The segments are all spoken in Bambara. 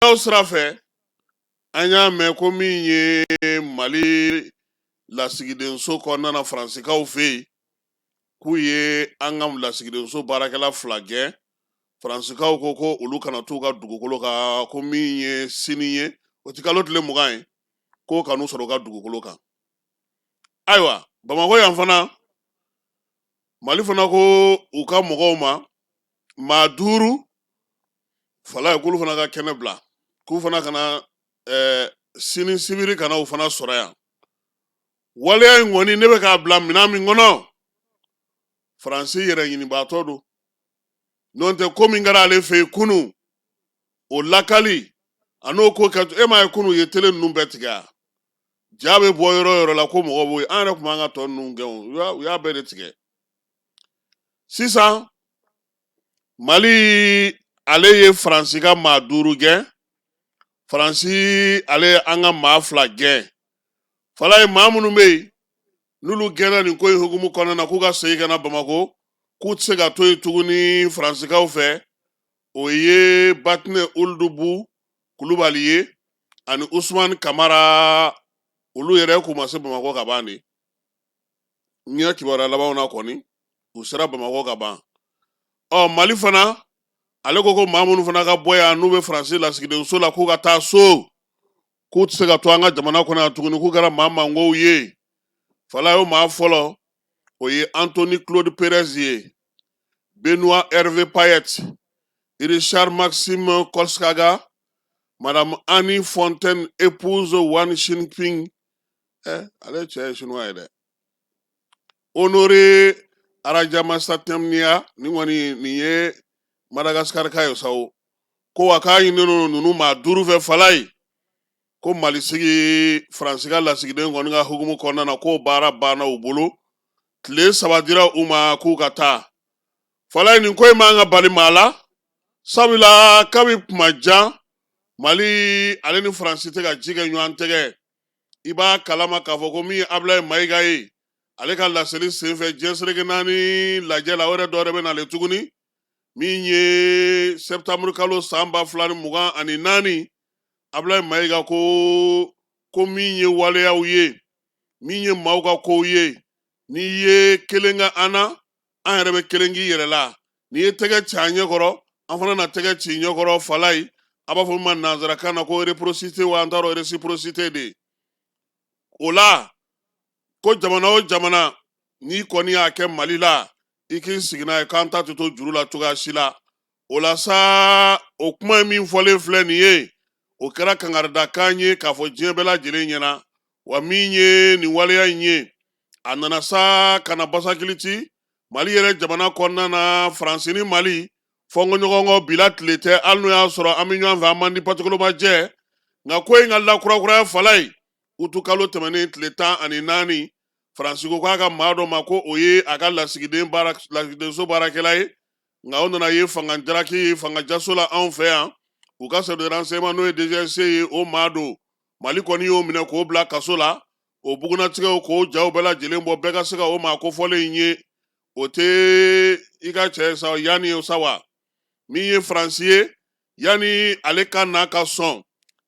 Sira fɛ, an y'a mɛn ko min ye Mali lasigidenso kɔnɔna na Faransikaw fɛ yen, k'u ye an ka lasigidenso baarakɛla fila gɛn. Faransikaw ko ko olu kana t'u ka dugukolo kan, ko min ye sini ye, o ti kalo tile 20 ye, k'o kan'u sɔrɔ u ka dugukolo kan. Ayiwa, Bamakɔ yan fana, Mali fana ko u ka mɔgɔw ma, maa duuru fala ye, k'olu fana ka kɛnɛ bila, k'u fana kana sini sibiri kana u fana sɔrɔ yan. Waleya in kɔni, ne bɛ k'a bila minɛn min kɔnɔ, Faransi yɛrɛ ɲinibaatɔ don. N'o tɛ, ko min kɛra ale fɛ yen kunun, o lakali a n'o ko kɛ, e m'a ye kunun u ye tele ninnu bɛɛ tigɛ a ja bɛ bɔ yɔrɔ o yɔrɔ la ko mɔgɔ b'o ye. An yɛrɛ tun b'an ka tɔ ninnu gɛn o, u y'a bɛɛ de tigɛ. Sisan Mali ale ye Faransi ka maa duuru gɛn, Faransi ale ye an ka maa fila gɛn. Fala ye, maa minnu bɛ yen n'olu gɛnna nin ko in hukumu kɔnɔna na, k'u ka segin ka na Bamakɔ, k'u tɛ se ka to yen tuguni Faransikaw fɛ, o ye Batinɛ Uludubu Kulubali ye ani Usumani Kamara. Olu yɛrɛ k'u ma se Bamakɔ ka ban de. N ye kibaruya labanw na kɔni, u sera Bamakɔ ka ban. Ɔ, Mali fana ale ko ko maa minnu fana ka bɔ yan, n'u bɛ Faransi lasigidenso la, k'u ka taa so, k'u tɛ se ka to an ka jamana kɔnɔ yan tuguni, k'u kɛra maa mangow ye. Fala y'o maa fɔlɔ, o ye Anthony Claude Perez ye, Benoît Hervé Payet, Richard Maxime Kolskaga, Madame Annie Fontaine, épouse Wan Xinping, ale cɛ ye chinois ye dɛ, Honoré Arajamasatɛmniya. Nin kɔni, nin ye Madagascar ka ye sa o. Ko wa k'a ɲininen don ninnu maa duuru fɛ, fala ye, ko Mali sigi Faransi ka lasigiden kɔni ka hukumu kɔnɔna na, k'o baara banna u bolo, tile 3 dira u ma k'u ka taa. Fala ye, nin ko in man ka bali maa la, sabula kabi kuma jan Mali ale ni Faransi tɛ ka ji kɛ ɲɔgɔn tɛgɛ. I b'a kalama k'a fɔ ko min ye Abulayi Mayiga ye, ale ka laseli senfɛ diɲɛ seleke naani lajɛ la, o yɛrɛ dɔ wɛrɛ bɛ nalen tuguni, min ye sɛptanburu kalo san 2024, Abulayi Mayiga ko ko min ye waleyaw ye, min ye maaw ka kow ye, n'i ye kelen kɛ an na, an yɛrɛ bɛ kelen k'i yɛrɛ la. N'i ye tɛgɛ ci an ɲɛkɔrɔ, an fana na tɛgɛ ci ɲɛkɔrɔ. Falayi, a b'a fɔ min ma nanzarakan na ko réciprocité, wa an t'a dɔn réciprocité de o la, ko jamana o jamana, n'i kɔni y'a kɛ Mali la, i k'i sigi n'a ye k'an ta tɛ to juru la cogoya si la. O la sa, o kuma min fɔlen filɛ nin ye, o kɛra kangaridakan ye k'a fɔ diɲɛ bɛɛ lajɛlen ɲɛna. Wa min ye nin waleya in ye, a nana sa ka na basakili ci Mali yɛrɛ jamana kɔnɔna na. Faransi ni Mali fɔnkɔɲɔgɔnkɔ bila tile tɛ, hali n'o y'a sɔrɔ an bɛ ɲɔgɔn fɛ, an man di patikoloma jɛ. Nka ko in ka lakurakuraya, fala ye, utu kalo tɛmɛnen tile 14, Faransi ko k'a ka maa dɔ ma ko o ye a ka lasigiden baara lasigidenso baarakɛla ye, nka o nana ye fanga jalaki fanga jaso la anw fɛ yan, u ka service de renseignement, n'o ye DGSE ye, o maa don. Mali kɔni y'o minɛ k'o bila kaso la. O bugunnatigɛw, k'o jaw bɛɛ lajɛlen bɔ, bɛɛ ka se ka o maa kofɔlen in ye, o tɛ i ka cɛ sa yanni sa wa. Min ye Faransi ye, yanni ale ka na ka sɔn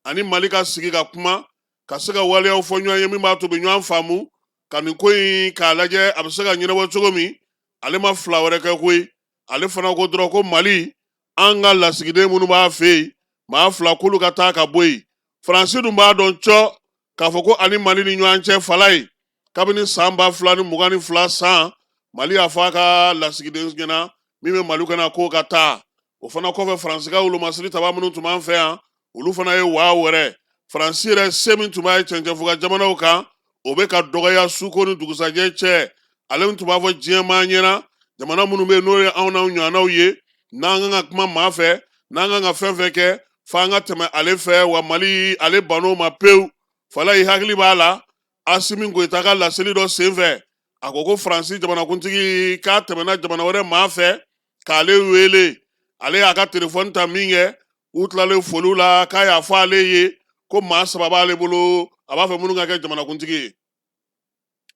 ani Mali ka sigi ka kuma, ka se ka waleyaw fɔ ɲɔgɔn ye min b'a to bɛ ɲɔgɔn faamu, ka nin ko in k'a lajɛ a bɛ se ka ɲɛnabɔ cogo min, ale ma fila wɛrɛ kɛ koyi. Ale fana ko dɔrɔn ko Mali, an ka lasigiden minnu b'a fɛ yen, maa fila, k'olu ka taa ka bɔ yen. Faransi dun b'a dɔn cɔ k'a fɔ ko ani Mali ni ɲɔgɔn cɛ, fala ye, kabini san 2022 san, Mali y'a fɔ a ka lasigiden ɲɛna min bɛ Mali kɔnɔ k'o ka taa. O fana kɔfɛ, Faransi ka wolomasiri taba minnu tun b'an fɛ yan, olu fana ye waa wɛrɛ. Faransi yɛrɛ se min tun b'a ye cɛncɛnfuga jamanaw kan, o bɛ ka dɔgɔya suko ni dugusajɛ cɛ. Ale min tun b'a fɔ diɲɛ maa ɲɛna, jamana minnu bɛ yen n'o ye anw n'anw ɲɔgɔnnaw ye, n'an kan ka kuma maa fɛ, n'an kan ka fɛn fɛn kɛ, f'an ka tɛmɛ ale fɛ. Wa Mali ale bann'o ma pewu. Fala, i hakili b'a la, Asimi Goyita ka laseli dɔ senfɛ, a ko ko Faransi jamanakuntigi k'a tɛmɛna jamana wɛrɛ maa fɛ k'ale wele. Ale y'a ka telefɔni ta min kɛ, u tilalen foliw la, k'a y'a fɔ ale ye ko maa saba b'ale bolo, a b'a fɛ minnu ka kɛ jamanakuntigi ye.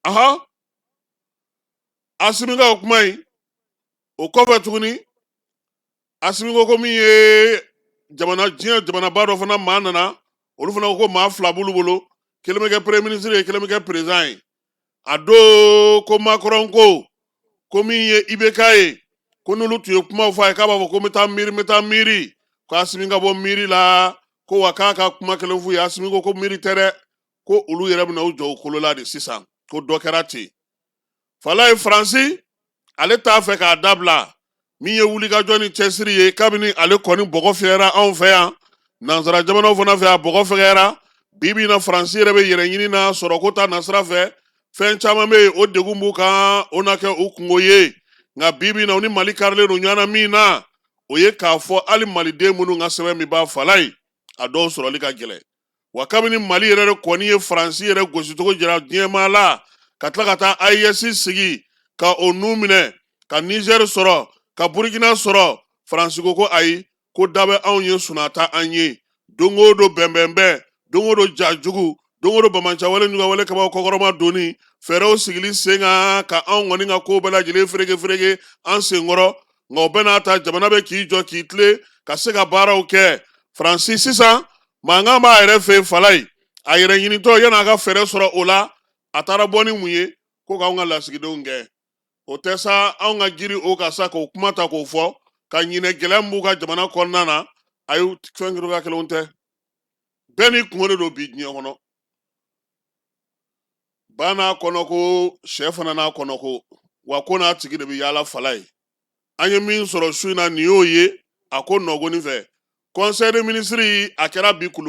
Ahan, Asimi ka o kuma in, o kɔfɛ tuguni, Asimi ko ko min ye jamana diɲɛ jamanaba dɔ fana maa nana, olu fana ko maa fila b'olu bolo, kelen bɛ kɛ premier ministre ye, kelen bɛ kɛ président ye. A don ko Macron ko min ye IBK ye, ko n'olu tun ye kumaw fɔ a ye, k'a b'a fɔ ko n bɛ taa miiri, n bɛ taa miiri, ko Asimi ka bɔ miiri la, ko wa k'a ka kuma kelen f'u ye. Asimi ko miiri tɛ dɛ, ko olu yɛrɛ bɛna u jɔ u kolo la de sisan, ko dɔ kɛra ten. Falaye, Faransi ale t'a fɛ k'a dabila. Min ye wulikajɔ ni cɛsiri ye, kabini ale kɔni bɔgɔ fiyɛra anw fɛ yan, nansara jamanaw fana fɛ, a bɔgɔ fɛgɛyara. Bi bi in na, Faransi yɛrɛ bɛ yɛrɛ ɲini na sɔrɔko ta nasira fɛ. Fɛn caman bɛ yen, o degun b'u kan, o na kɛ u kungo ye. Nka bi bi in na, u ni Mali karilen don ɲɔgɔn na min na, o ye k'a fɔ hali maliden minnu ka sɛbɛn min b'a Falaye, a dɔw sɔrɔli ka gɛlɛn. Wa kabini Mali yɛrɛ de kɔni ye Faransi yɛrɛ gosicogo jira diɲɛmaa la, ka tila ka taa AES sigi ka o nun minɛ, ka Niger sɔrɔ, ka Burkina sɔrɔ, Faransi ko ayi, ko da bɛ anw ye, sunata an ye. Don o don bɛnbɛnbɛn, don o don ja jugu, don o don bamancawale ɲugawale kaba kɔkɔrɔma donni fɛɛrɛw sigili sen kan ka anw kɔni ka ko bɛɛ lajɛlen fereke fereke an senkɔrɔ. Nka o bɛɛ n'a ta, jamana bɛ k'i jɔ k'i tilen ka se ka baaraw kɛ. Faransi sisan mankan b'a yɛrɛ fɛ Falaye, a yɛrɛ ɲinitɔ, yan'a ka fɛɛrɛ sɔrɔ o la, a taara bɔ ni mun ye? Ko k'anw ka lasigidenw gɛn. O tɛ sa, anw ka jiri o ka sa k'o kuma ta k'o fɔ ka ɲinɛ gɛlɛya min b'u ka jamana kɔnɔna na. Ayi, fɛn kelen kelenw tɛ, bɛɛ n'i kungo de don bi diɲɛ kɔnɔ. Ba n'a kɔnɔ ko, sɛ fana n'a kɔnɔ ko, wa ko n'a tigi de bɛ yaala. Falaye, an ye min sɔrɔ su in na, nin y'o ye. A ko nɔgɔni fɛ, conseil des ministres a kɛra bi kulu.